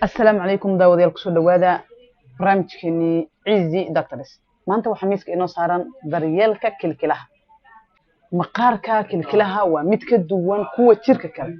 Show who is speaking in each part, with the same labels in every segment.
Speaker 1: Asalaamu calaykum daawadayaal, kusoo dhawaada barnaamijkeenii Easy Doctors. Maanta waxaa miiska inoo saaran daryeelka kilkilaha. Maqaarka kilkilaha waa mid ka duwan kuwa jirka kale.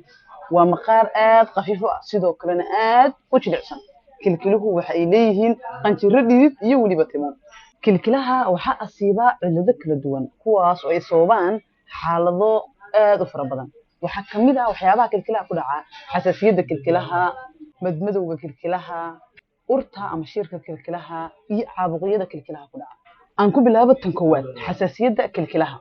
Speaker 1: Waa maqaar aad khafiif u ah, sidoo kalena aad u jilicsan. Kilkiluhu waxa ay leeyihiin qanjiro dhidid iyo weliba timo. Kilkilaha waxaa asiibaa cillado kala duwan, kuwaas oo ay sababaan xaalado aad u fara badan. Waxaa ka mid ah waxyaabaha kilkilaha ku dhaca xasaasiyadda kilkilaha, madmadowga kilkilaha, urta ama shiirka kilkilaha iyo caabuqyada kilkilaha ku dhaca. Aan ku bilaabo tan koowaad, xasaasiyadda kilkilaha.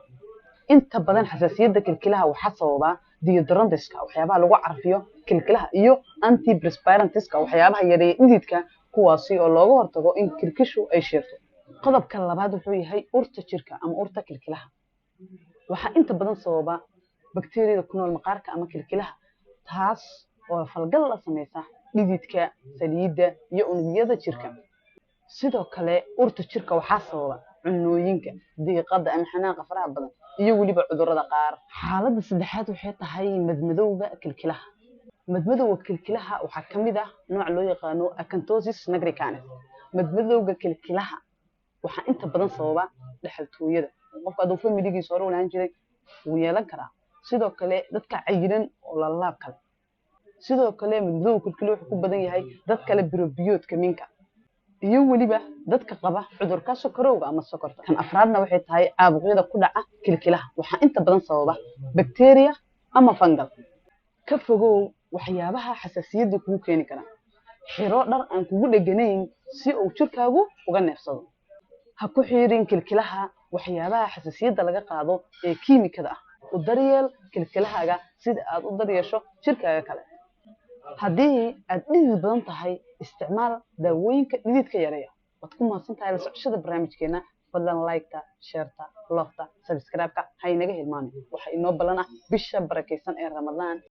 Speaker 1: Inta badan xasaasiyadda kilkilaha waxaa sababa deodorantiska, waxyaabaha lagu carfiyo kilkilaha, iyo antiperspirantiska, waxyaabaha yareeya dhididka, kuwaasi oo looga hortago in kilkishu ay shiirto. Qodobka labaad wuxuu yahay urta jirka ama urta kilkilaha. Waxaa inta badan sababa bakteeriyada ku nool maqaarka ama kilkilaha, taas oo falgal la sameysa dhididka, saliidda iyo unugyada jirka. Sidoo kale urta jirka waxaa sababa cunooyinka, diiqada ama xanaaqa faraha badan iyo weliba cudurrada qaar. Xaaladda saddexaad waxay tahay madmadowga kilkilaha. Madmadowga kilkilaha waxaa ka mid ah nooc loo yaqaano acanthosis nigricans. Madmadowga kilkilaha waxaa inta badan sababa dhexaltooyada. Qofka hadduu familigiisa hore u lahaan jiray, wuu yeelan karaa. Sidoo kale dadka cayilan oo laalaab kale. Sidoo kale madmadowga kilkiluhu wuxuu ku badan yahay dad kale birobiyoodka minka iyo weliba dadka qaba cudurka sokorowga ama sokorta. Kan afraadna waxay tahay caabuqyada ku dhaca kilkilaha. Waxaa inta badan sababa bacteria ama fungal. Ka fogow waxyaabaha xasaasiyadda kugu keeni kara. Xiro dhar aan kugu dheganayn si uu jirkaagu uga neefsado. Ha ku xiirin kilkilaha waxyaabaha xasaasiyadda laga qaado ee kiimikada ah. U daryeel kilkilahaaga sida aad u daryeesho jirkaaga kale. Haddii aad dhidid badan tahay, isticmaal daawooyinka dhididka yareeya. Waad ku mahadsan tahay la socoshada barnaamijkeena. Fadlan like-ta, share-ta, love-ta, subscribe-ka ha inaga hilmaamin. Waxaa inoo ballan ah bisha barakaysan ee Ramadaan.